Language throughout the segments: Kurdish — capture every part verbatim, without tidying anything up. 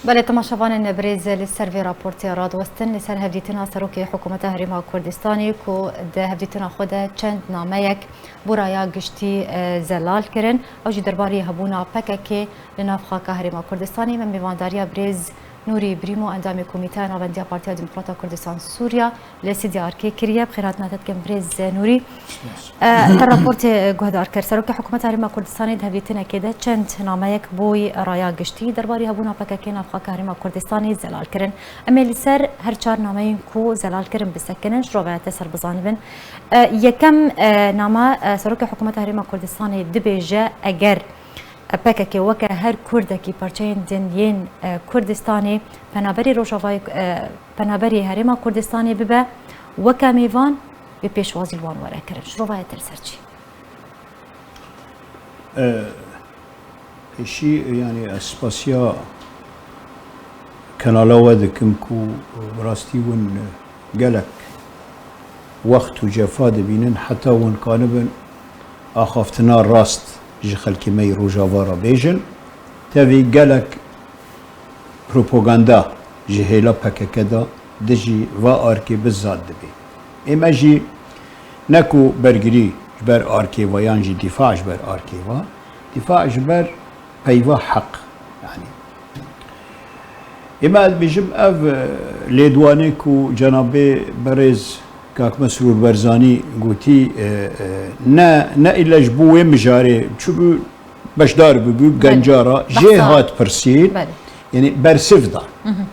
Belê, temaşevanên birêz, li ser vê raportê radiwestin, li ser hevdîtina Serokê Hikûmeta Herêma Kurdistanê ku di hevdîtina xwe de çend nameyek bo raya giştî, e, zelal kirin. Ew jî derbarê hebûna P K K li nav xaka Herêma Kurdistanê. Me mêvandariya birêz Nûrî Brîmo, endamê Komîteya Navendiya Partiya Demokrata Kurdistan Sûriya, li stûdyoya Arkê kiriye. Bi xêr hatina te dikim birêz Nûrî. Spas. E, te raportê guhdar kir. Serokê Hikûmeta Herêma Kurdistanê di hevdîtinekê de çend nameyek bûy raya giştî derbarê hebûna P K K nav xaka Herêma Kurdistanê zelal kirin. Em ê li ser her çar nameyên ku zelal kirin bisekinin, şirovaya te ser bizanibin. E, yekem, e, nama, e, Serokê Hikûmeta Herêma Kurdistanê dibêje, eger P K K weke her Kurdekî parçeyên din yên, e, Kurdistanê penaberê Rojavayê, e, penaberê Herêma Kurdistanê bibe, weke mêvan wê pêşwazî li wan were kirin. Şirovaya te li ser çi? E, pêşî, yanî ez spasiya kanala we dikim ku bi rastî hûn gelek wext û cefa dibînin heta hûn kanibin axaftina rast ji xelkê me yê Rojava re bêjin. Tevî gelek propaganda ji hêla P K K de dijî va arkê bi zad dibê. Ê me jî ne ku bergirî ji ber arkê ve yan jî dîfa ji ber arkê ve, dîfa ji ber peyva heq. Yanî ê me ez dibêjim ev, e, lêdwanê ku cenabê berêz Kak Mesrûr Barzanî gotî, e, e, ne, ne îlle ji bo wê mijarê, çûbû beşdar bûbû, Belê. genca re jê Behsa. hat pirsîn, Belê. yanî bersiv dan. Hı hı.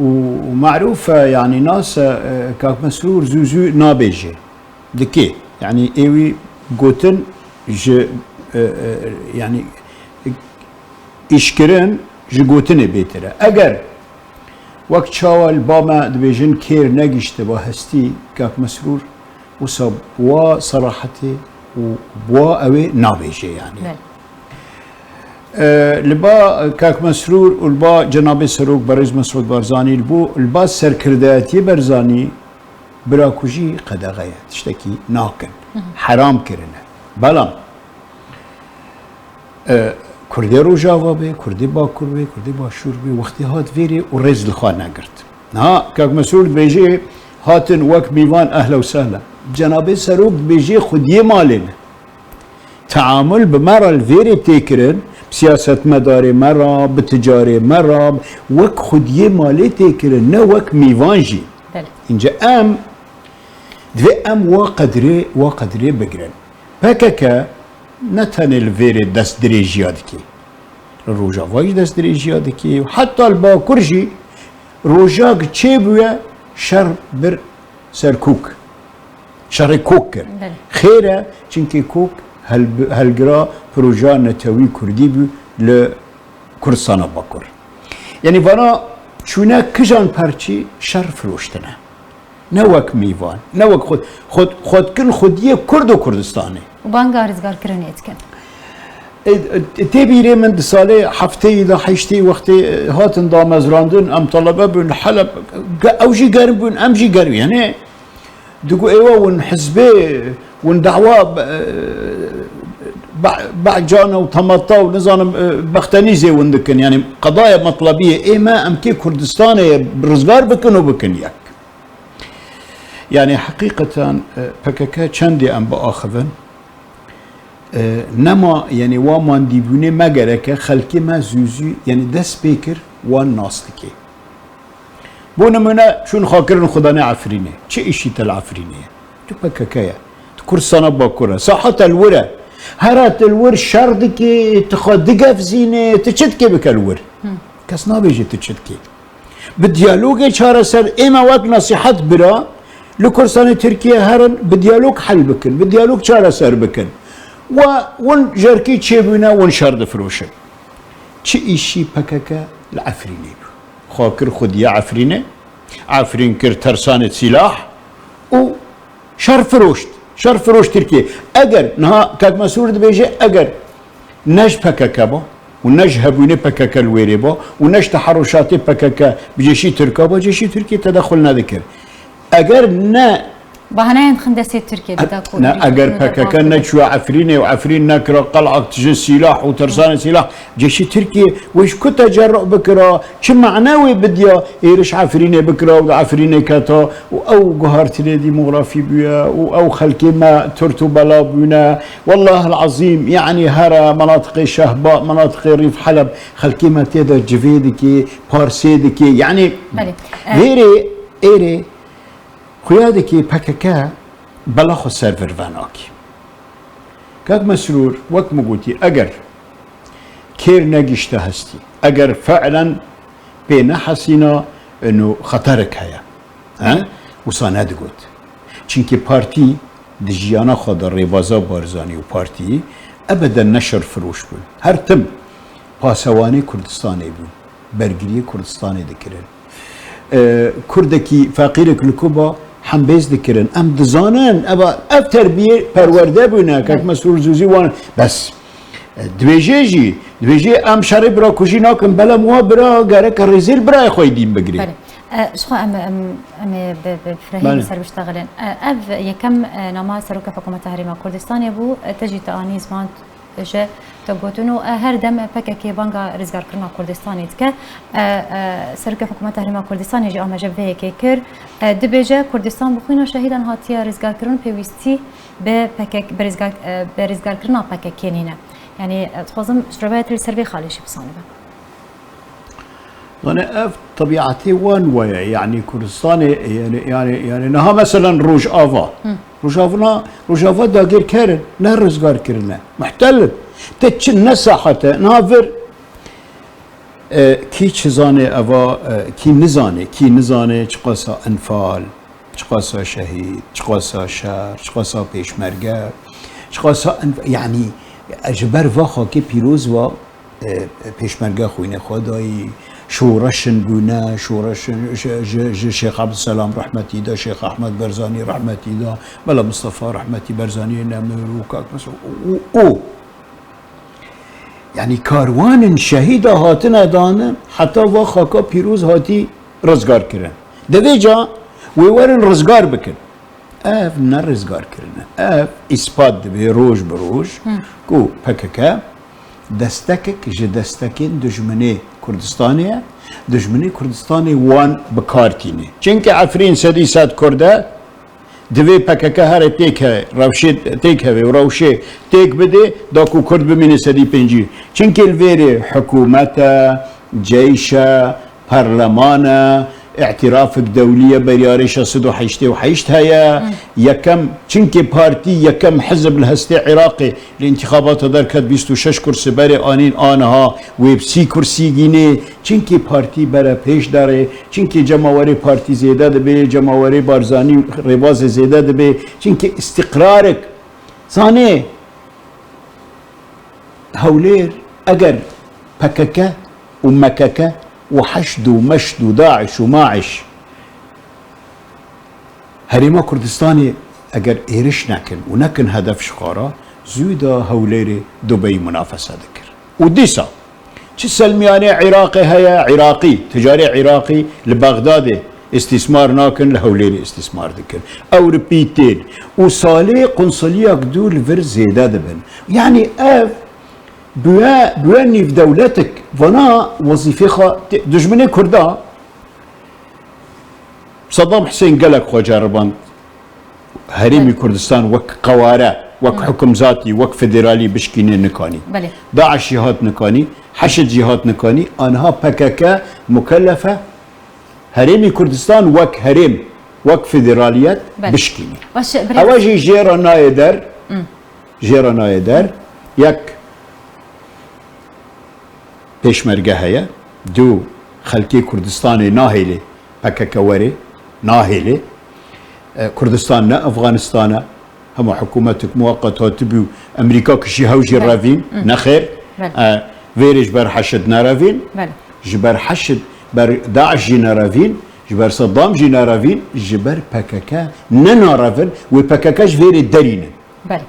Û marûf e, yanî nas e, e, Kak Mesrûr zû zû nabêje. Dikê. Yanî ê wî gotin ji, e, e, yanî îşkirin ji gotinê bêtir e. Eger wek çawa li ba me dibêjin kêr negiştiba hestî Kak Mesrûr, wisa bi wa serahetê û bi wa ew ê nabêje yanî. Belê. E, li ba Kak Mesrûr û li ba cenabê Serok Berêz Mesûd Barzanî, li bo, li ba serkirdayetiyê Barzanî birakujî qedexe ye, tiştekî nakin. Hı hı. Heram kirine. Belam, e, Kurdê Rojava be, Kurdê Bakur be, Kurdê Başûr be, wextê hat vêrê û rêz li xwe negirt. Niha Kak Mesûr dibêje, hatin wek mîvan, ehla û sehla. Cenabê Serok dibêje xwediyê malê ne. Teamul bi me re li vêrê tê kirin, bi siyasetmedarê me re, bi ticarê me re, wek xwediyê malê tê kirin, ne wek mîvan jî. Belê. Înce em, divê em wa qedrê, wa qedrê bigirin. P K K ne tenê li vêrê destdirêjiya dike. Li Rojava jî destdirêjiya dike û heta li Bakur jî rojak çêbûye şer bir ser Kok. Şerê Kok kir. Belê. Xêr e, çimkî Kok hel-, helgira proja netewî Kurdî bû li Kurdistana Bakur. Yanî vana çûne kijan perçî şer firoştine. Ne wek mîvan, ne wek xwe, xwe, xwe dikin xwediyê Kurd û Kurdistanê. Û banga rizgarkirinê dikin. E, e, tê bîrê min di salê hefteyî de heştê wextê, e, hatin damezrandin, em talebe bûn, Heleb, ge-, ew jî germ bûn, em jî germ, yanî digo êwe hûn hizbê, hûn dawa, e, be-, becana û temata û nizanim, e, bextenîzê hûn dikin, yanî qedaya metlebiyê ê me, em kê Kurdistanê rizgar bikin û bikin yek. Yanî heqîqeten, e, P K K çendê em biaxivin, e, nema, yanî wa mandîbûnê me gereke, xelkê me zû zû, yanî dest pê kir, wan nas dike. Bo nimûne, çûn xwe kirin xwedanê Efrînê. Çi îşî te li Efrînê ye? Tu P K K ye. Tu Kurdistana Bakur e. Saha te li wir e. Here tu li wir şer dikê, tu xwe digefzînê, tu çi dikê bike li wir? Hı. Kes nabêje tu çi dikê. Bi diyalogê çareser, ê me wek nesîhet bira, li Kurdistanê Tirkiye herin, bi diyalog hel bikin, bi diyalog çareser bikin. We, hûn jerkî çêbûne, hûn şer difiroşin. Çi îşî P K K li Efrînê bû? Xwe kir xwediyê Efrînê, Efrîn kir tersanê sîlah û şer firoşt. Şer firoşt Tirkiye. Eger niha Kak Mesûr dibêje, eger ne ji P K K ba û ne ji hebûnê P K K li wêrê ba û ne ji teherûşatê P K K bi cêşî Tirka ba, cêşî Tirkiye tedexul nedikir. Eger ne Bahaneyên dixin destê Tirkiyê dida ku Ne, eger P K K neçûya Efrînê û Efrîn nekira qel'ak tije sîlah û tersanê sîlah, cêşî Tirkiyê wê ji ku tecerru bikira, çi mane wê bidiya êriş Efrînê bikira û di Efrînê keta û ew guhartinê demografî bûye û ew xelkê me tirt û bela bûne. Wellahil ezîm, yanî here menatiqê Şehba, menatiqê Rîf Heleb, xelkê me tê de civê dikê, parsê dikê. Yanî Belê. vêrê, êrê xuya dikê P K K bela xwe ser vir venakî. Kak Mesrûr, wek min gotî, eger kêr negişte hestî, eger fi'len pê nehesîna, ino xeterek heye. He? Wisa nedigot. Çimkî partî di jiyana xwe de rêbaza Barzanî û partî ebeden ne şerfiroş bûn. Her tim pasewanê Kurdistanê bûn. Bergiriyê Kurdistanê dikirin. E, Kurdekî feqîrek li Kuba hembêz dikirin. Em dizanin, eva, ev terbiyê perwerde bûne. Kek Mesrûr Zûzî wan, bes, e, dibêje jî, dibêje em şerê birakujî nakin, belem wa bira gereke rêzê li birayê xwe yê dîn bigirê. Belê. E, ji xwe em, em, em ê bi, bi firehî Belê. li ser biştexilin. E, ev yekem, e, nama Serokê Hikûmeta Herêma Kurdistanê bû, e, te jî te anî ziman ji te gotin û, e, her dem P K K banga rizgarkirina Kurdistanê dike. E, e, Serokê Hikûmeta Herêma Kurdistanê jî amaje bi vê yekê kir. E, dibêje Kurdistan bi xwîna şehîdan hatiye rizgarkirin, pêwîstî bi P K K, bi rizgar, e, bi rizgarkirina P K K nîne. Yanî, e, dixwazim ji rêvaya te li ser vê xalê jî bizanibe. Yanî ev tebiatê wan we ye. Yanî Kurdistanê, yanî, yanî, yanî niha meselen Rojava. Rojavina, Rojava dagirker in, ne rizgar kirine. Muhtel in. Te çi ne sahete, niha vir, e, kî çi zanê eva, e, kî nizanê, kî nizanê çiqasa enfal, çiqasa şehîd, çiqasa şer, çiqasa pêşmerge, çiqasa enf-, yanî, e, ji ber va xakê pîroz va, e, pêşmerge xwînê xwe dayî, şoreşin bûne, şoreşin ji, ji, ji Şêx Ebdulselam rehmetî de, Şêx Ehmed Berzanî rehmetî de, Mela Mistefa rehmetî Berzanî nemir û Kak Mesrûr û, û, yanî karwanên şehîda hatine dane, heta va xaka pîroz hatî rizgar kirin. Divê ca wê werin rizgar bikin. Ev ne rizgar kirine. Ev îspat dibe roj bi roj ku P K K destekek ji destekên dijminê Kurdistanê ye, dijminê Kurdistanê wan bi kar tîne. Çimkî Efrîn sedî sed Kurd e, divê P K K here têke-, rewşê têkeve û rewşê têk bidê, da ku Kurd bimîne sedî pêncî. Çimkî li vêrê hikûmet e, ceyş e, perleman e, îtirafek dewlî ye, berî arêşa sed û heştê û heşt heye. Yekem, çimkî partî yekem hizb li hestê Iraqê li întîxabata derket bîst û şeş kursî berê anîn, aniha wê bi sî kursî gînê. Çimkî partî bere pêş derê, çimkî cemawerê partî zêde dibe, cemawerê Barzanî rêbazê zêde dibe, çimkî îstîqrarek, zanê, Hewlêr, eger P K K û M K K û Heşd û Meşd û DAIŞ û MAIŞ Herêma Kurdistanê eger êriş nekin û nekin hedef ji xwe re, zû da Hewlêrê dubeyî munafese dikir. Û dîsa çi selmiyanê Iraqê heye, Iraqî, ticarê Iraqî li Bexdadê îstîsmar nakin, li Hewlêrê îstîsmar dikin. Ewropî tên û salê qunsuliyek dû li vir zêde dibin. Yanî ev bi we, bi we nîvdewletik vana wezîfê xwe tê-, dijminê Kurda Saddam Husên gelek xwe ceriband Herêmî Belê. Kurdistan wek qeware, wek Hı. hukimzatî, wek federalî bişkîne nikanî. Belê. DAIŞ jî hat nikanî, Heşd jî hat nikanî, aniha P K K mukellef e Herêmî Kurdistan wek herêm, wek federaliyet Belê. bişkîne. Baş e, birêz- Ewa jî jê re nayê der, Hı. jê re nayê der, yek pêşmerge heye, du xelkê Kurdistanê nahêlê P K K were, nahêlê. E, Kurdistan ne Efxanistan e. Hema hikûmetek muweqet hatibû û Amerîka kişî hew jî Belê. revîn. Hı. Nexêr. Belê. E, vêrê ji ber Heşd nerevîn. Belê. Ji ber Heşd, ber DAIŞ jî nerevîn. Ji ber Seddam jî nerevîn. Ji ber P K K ne narevin. Wê P K K ji vêrê derînin. Belê.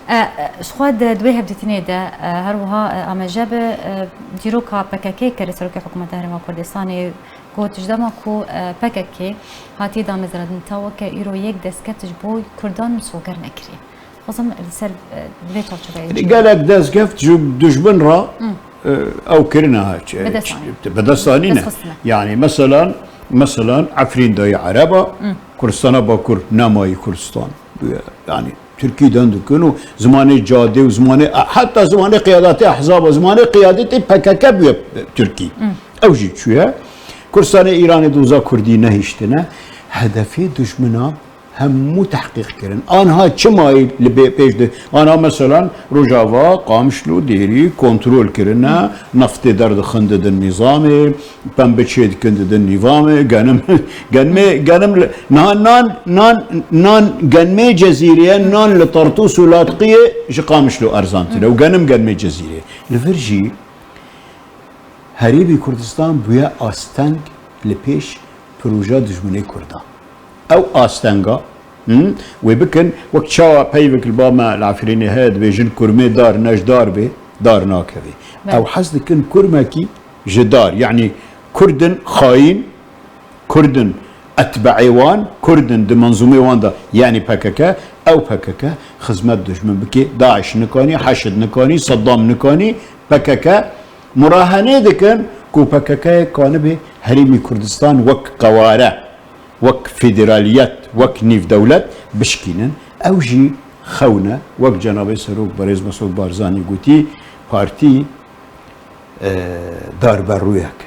E, e, ji xwe di, di wê hevdîtinê de, e, her wiha, e, amaje bi, e, dîroka P K K kir, Serokê Hikûmeta Herêma Kurdistanê got, ji dema ku, e, P K K hatiye damezrandin, ta weke îro yek destkeftî ji bo Kurdan misoger nekiriye. Dixwazim li ser, e, vê çarçoveyê Gelek destgeft ji dijmin re, e, ew kirine, ç-, Bi dest anîne. Bi dest anîne. Dest xistine. Yani meselan, meselan Efrîn dayî Ereba, Kurdistana Bakur nemayî Kurdistan. Yani Tirkî deng dikin û zimanê cadê û zimanê, heta zimanê qiyadetê ehzaba, zimanê qiyadetê P K K bûye Tirkî. Ew jî çûye. Kurdistanê Îranê doza Kurdî nehiştine. Hedefê dijmina hemû tehqîq kirin. Anha çi mayî li bê pêş de? Anha meselan Rojava, Qamişlo, Dêrî kontrol kirine, neftê derdixin didin nîzamê, pembe çê dikin didin nîvamê, genim, genmê, genim li, niha nan, nan, nan genmê Cezîrê ye, nan li Tartûs û Latqiyê ji Qamişlo erzantir e û genim genmê Cezîrê. Li vir jî Herêmî Kurdistan bûye asteng li pêş proja dijminê Kurdan. Ew astenga, hı, wê bikin, wek çawa peyvek li ba me li Efrînê heye, dibêjin kurmê dar ne ji dar bê, dar nakevê. Belê. Ew hez dikin kurmekî ji dar, yanî Kurdin xayîn, Kurdin etbeê wan, Kurdin di menzûmê wan de, yanî P K K, ew P K K xizmet dijmin bike, DAIŞ nikanî, HEŞD nikanî, Seddam nikanî, P K K murahenê dikin ku P K K kanibê Herêmî Kurdistan wek qeware, wek federaliyet, wek nîvdewlet bişkînin. Ew jî xewn e, wek Cenabê Serok Berêz Mesûd Barzanî gotî, partî, e, darberûyek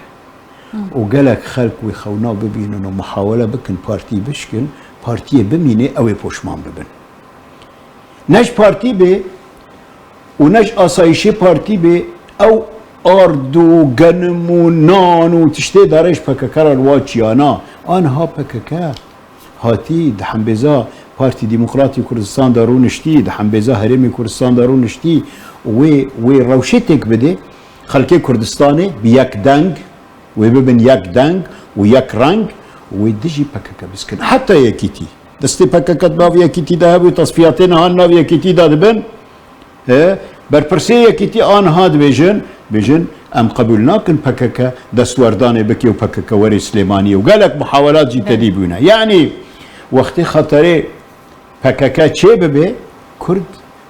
e. Û gelek xelk wê xewna bibînin û muhawele bikin partî bişkin, partiyê bimînê, ew ê poşman bibin. Ne ji partî bê û ne ji asayîşê partî bê, ew ard û genim û nan û tiştê dare ji P K K re li wa çiyana. Anha P K K hatî di hembêza Partî Demokratî Kurdistan de rûniştî, di hembêza Herêmê Kurdistan de rûniştî, wê, wê rewşê têk bidê, xelkê Kurdistanê bi yek deng, wê bibin yek deng û yek reng, wê dijî P K K biskin. Heta yekîtî. Destê P K K di nav yekîtî de hebû, tesfiyatê niha di nav yekîtî de dibin. E, berpirsê yekîtî aniha dibêjin, bêjin, em qebûl nakin P K K destwerdanê bike û P K K were Silêmaniyê û gelek muhawelat jî tedî bûne. Yanî wextê xeterê P K K çê bibe, Kurd,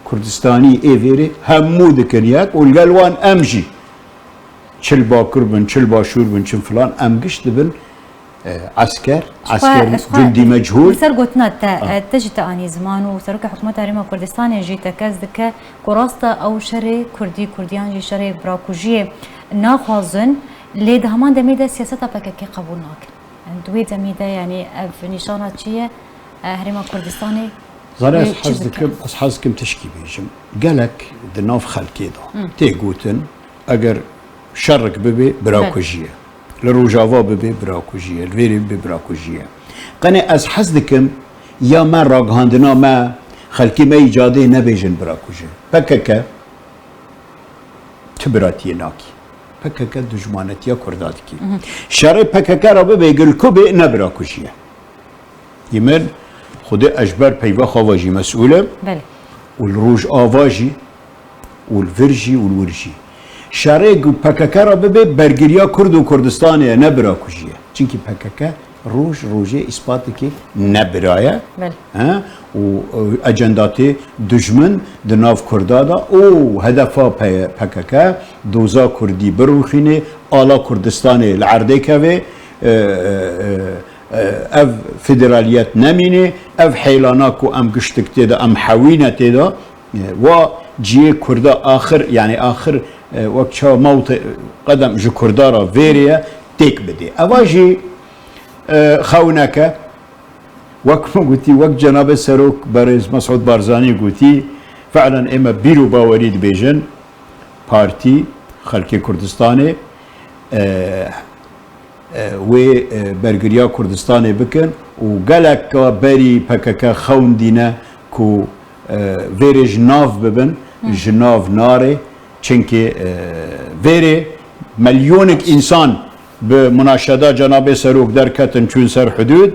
Kurdistanî ê vêrê hemû dikin yek û li gel wan em jî, çi li Bakur bin, çi li Başûr bin, çi filan, em giş dibin, e, esker, Xwe, esker, xwe cundî mechûl. Li ser gotina te, Ah. e, te jî te anî ziman û Serokê Hikûmeta Herêma Kurdistanê jî tekez dike ku rast e ew şerê Kurdî, Kurdiyan jî şerê birakujiyê naxwazin, lê di heman demê de siyaseta P K K qebûl nakin. Yanî di wê demê de, yanî ev nîşana çi ye? E, Herêma Kurdistanê Zane, ez hez dikim, ez hez dikim tişkî bêjim. Gelek di nav xelkê de tê gotin, eger şerrek bibe, birakujî ye. Li Rojava bibe, birakujî ye. Li vêrê bibe, birakujî ye. Qenê ez hez dikim, ya me ragihandina me, xelkê me yî cadê nebêjin birakujî. P K K tu biratiyê nakî. P K K dijmanetiya Kurda dikî. Şerê P K K re bibe, gilku bê, ne birakujî ye. Yê min, Xwedê ez ji ber peyva xwe ve jî mesûl im. Belê. Û li Rojava jî, û li vir jî, û li wir jî. Şerê ku P K K re bibe, bergiriya Kurd û Kurdistanê ye, ne birakujî ye. Çimkî P K K roj rojê îspat dike ne bira ye. Belê. He? Û, e, ecendatê dijmin di nav Kurda de û hedefa P-, P K K doza Kurdî birûxîne, ala Kurdistanê li erdê keve, e, e, e, e, ev federaliyet nemîne, ev heylana ku em giştik tê de, em hewîne tê de, e, wa cihê Kurda axir, yanî axir, e, wek çawa mewte qedem ji Kurda re vêrê ye, têk bidê. Eva jî, e, xewneke, wek min gotî, wek Cenabê Serok Berêz Mesûd Barzanî gotî, fe'len ême bîr û bawerî dibêjin, partî, xelkê Kurdistanê, e, e, wê, e, bergiriya Kurdistanê bikin û geleka berî P K K xewn dîne ku, e, vêrê ji nav bibin, ji nav nare, çimkî, e, vêrê melyonek însan bi munaşeda Cenabê Serok derketin çûn ser hudûd,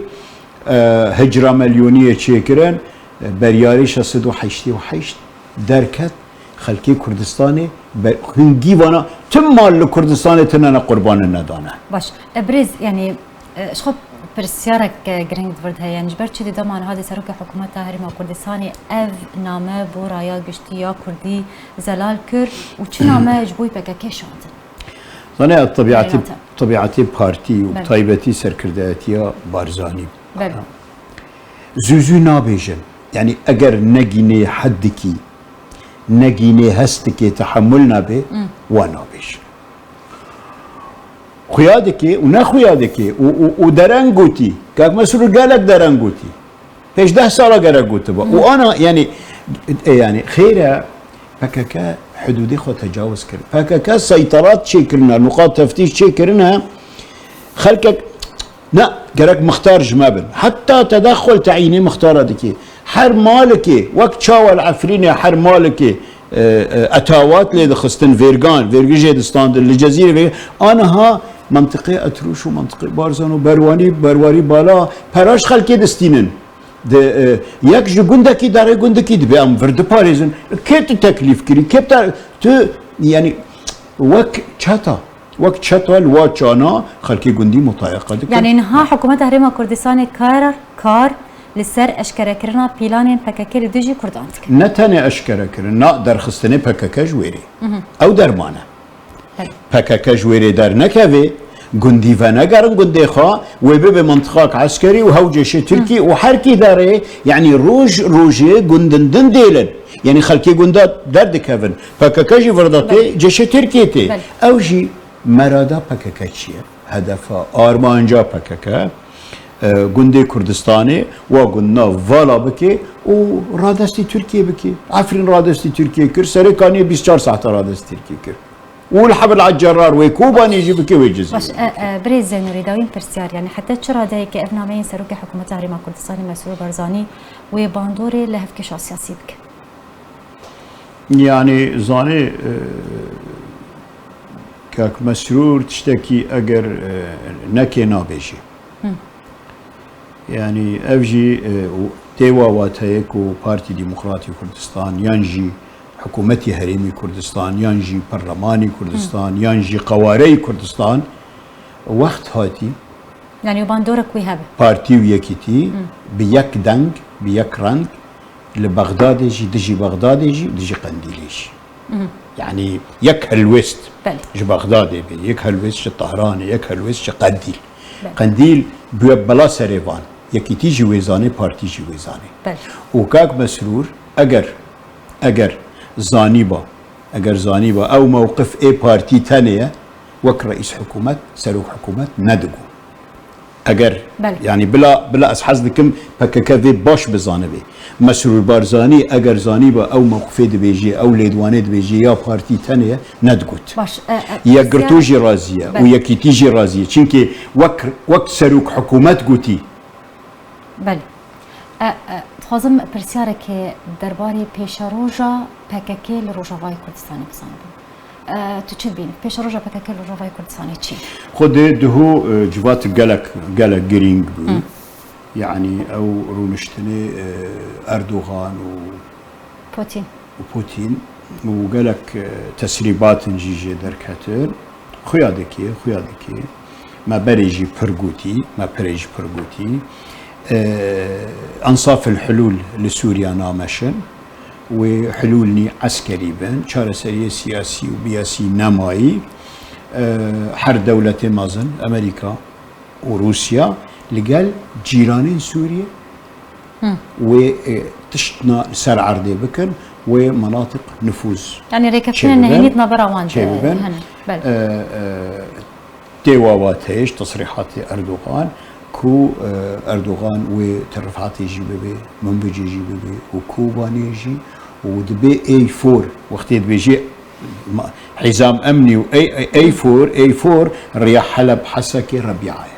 e, hicra melyoniyê çêkirin, e, beryarî şeş sed û heştê û heşt Derket, xelkê Kurdistanê, be-, hingî vana, tim mal li Kurdistanê tine ne qurbanê nedane. Baş, e, birêz, yanî, e, ji xwe pirsyarek, e, giring di vir de heye. Yanî ji ber çi di dema niha de Serokê Hikûmeta Herêma Kurdistanê ev name bo raya giştî ya Kurdî zelal kir û çi name ji bo P K K şandin? Zanê, tebiatê, Belê, tebiatê partî û Belê. taybetî serkirdayetiya Barzanî. Belê. Zû zû nabêjin. Yanî eger negînê heddikî, negînê hestikê tehemul nabe, Hmm. wa nabêjin. Xuya dike û ne xuya dike û, û, û dereng gotî. Kak Mesrûr gelek dereng gotî. Pêş deh sala gerek gotiba. Û ana, yanî, e, yanî, xêr e, P K K hidûdê xwe tecawuz kir. P K K seyterat çêkirine, nuqat teftîş çêkirine, xelkek, ne, gerek mixtar ji me bin. Heta tedexul teyînê mixtara dike. Her malikê, wek çawa li Efrînê her malikê, e, e, etawat lê dixistin, vêrgan, vêrgijê distandin, li Cezîrê vê, aniha mentiqê Etrûş û mentiqê Barzan û Berwanî, Berwarî Bala, peraş xelkê distînin. Di, e, yek ji gundekî derê gundekî dibe em vir diparêzin. Kê tu teklîf kirî? Kê te, tu, yanî, wek çeta, wek çeta li wa çana xelkê gundî mutayeqa dikin. Yanî niha Hikûmeta Herêma Kurdistanê kar, kar li ser eşkerekirina pîlanên P K K li dijî Kurdan dike. Ne tenê eşkerekirin, na derxistinê P K K ji wêrê. Mhm. Ew derman e. Belê. P K K ji wêrê dernekeve, gundî venegerin gundê xwe, wê bibe mintiqak eskerî û hew ceşê Tirkî Hı. û her kî derê, yanî roj rojê gundin din dêlin. Yanî xelkê gunda derdikevin. P K K jî vir de tê, Belê. ceşê Tirkiyê tê. Belê. Ew jî merada P K K çi ye? Hedefa, armanca P K K, e, gundê Kurdistanê, wa gund nav vala bike û radestî Tirkiyê bike. Efrîn radestî Tirkiyê kir, Serêkaniyê bîst çar saeta radestî Tirkiyê kir. Û li Hebel Cerar wê Kobanê jî bike wê Cizîrê. Baş, e, e, birêz Zeynurî, dawîn pirsyar, yanî heta çi radeyeke ev nameyên Serokê Hikûmeta Herêma Kurdistanê Mesrûr Barzanî wê bandorê li hevkêşa siyasî bike? Yanî zanê, e, Kak Mesrûr tiştekî eger, e, neke nabêje. Hı. Yanî ev jî, e, û tê wa wateyê ku Partî Demokratî Kurdistan yan jî Hikûmetî Herêmî Kurdistan yan jî Perlemanî Kurdistan Hı. yan jî qewareyî Kurdistan wext hatî Yanî bandorek wî hebe. Partî û Yekîtî Hı. bi yek deng, bi yek reng li Bexdadê jî, dijî Bexdadê jî û dijî Qendîlê jî. Hı. Yanî yek helwêst Belê. ji Bexdadê be, yek helwêst ji Tehranê, yek helwêst ji Qendîl. Belê. Qendîl bûye bela serê van. Yekîtî jî wê zanê, partî jî wê zanê. Belê. Û Kak Mesrûr eger, eger zanîba, eger zanîba ew mewqif ê partî tenê ye, wek reîs hikûmet, serok hikûmet nedigo. Eger, Belê. yanî bila, bila ez hez dikim P K K vê baş bizanibe. Mesrûr Barzanî eger zanîba ew mewqifê dibêjê, ew lêdwanê dibêjê ya partî tenê ye, nedigot. Baş, e, e, Yekgirtû jî razî ye û Belê. Yekîtî jî razî ye. Çimkî wek, wek serok hikûmet gotî. Belê. E, e, dixwazim pirsyareke derbarê pêşeroja P K K li Rojavayê Kurdistanê bizanibim. E, tu çi dibînî? Pêşeroja P K K li Rojavayê Kurdistanê çi ye? Xwedê duhû, e, civat gelek, gelek girîng bû. Hı. Yanî ew rûniştinê, e, Erdogan û Putin. û Putin û gelek, e, tesrîbatin jî jê derketin. Xuya dike, xuya dike. Me berê jî pir gotî, me pirê jî pir gotî. E, ensaf el hulûl li Sûriya nameşin. Wê hulûl nî eskerî bin, çareseriyê siyasî û biyasî nemayî. E, her dewletê mezin, Amerîka û Rûsya, li gel cîranên Sûriyê Hı. wê, e, tiştna li ser erdê bikin, wê menatiq nifûz Yanî rêkeftinên çêbibin, nehênî di navbera wan de çêbibin. hene. Belê. E, e, Tê wa wateyê ji tesrîhatê Erdogan ku, e, Erdogan wê terifhatê jî bibe, minbicê jî bibe û Kobanê jî û dibê A four, wextê dibêjê ma-, hîzam emnî û A, A, A four, A four riya Heleb, Hesekê, Rebîa ye.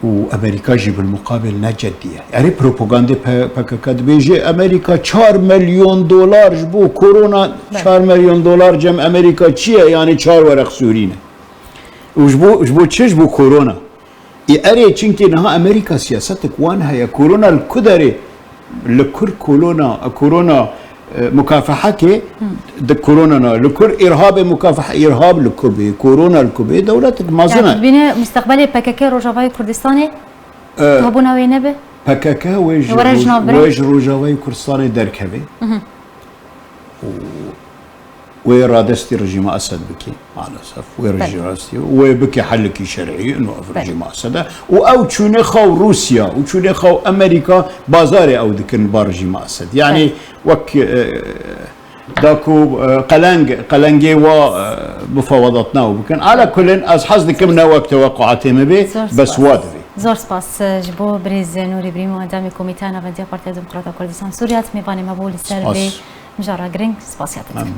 Û Amerîka jî bil muqabil ne ceddî ye. Erê propagandê P-, P K K dibêje, Amerîka çar milyon dolar ji bo korona, Belê. çar milyon dolar cem Amerîka çi ye? Yanî çar wereq sûrî ne. Û ji bo, ji bo çi? Ji bo korona. Ê erê, çimkî niha Amerîka siyasetek wan heye. Korona li ku derê Li kur kolona, korona, e, mukafehekê di korona na. Li kur îrhabê mukafaha, îrhab li ku bê, korona li ku bê, dewletek mezin e. Yani bîne mustaqbelê P K K Rojavayê Kurdistanê, e, tu hebûna wê nebe? P K K wê ji, were ji nav birê, wê ji Rojavayê Kurdistanê derkeve. Û wê radestî rejîma Esed bike, maalesef. Wê rejî-, rastî, wê bike helekî şerî, ino ev rejîma Esed e. Û ew çûnê xwe û Rûsya, û çûnê xwe û Amerîka, bazarê ew dikin ba rejîma Esed. Yani wek, e, da ku, e, qeleng, qelengê wa, e, bifa wedatna û bikin. Ala kulin, ez hez dikim ne wek teweqûatê me bê, bes wa divê. Zor spas, e, ji bo birêz Nûrî Birîmo, endamê Komîteya Navendiya Partiya Demokrata Kurdistan Sûriye, hat mêvanê me bû li ser vê mijara giring. Spasiya te dikim.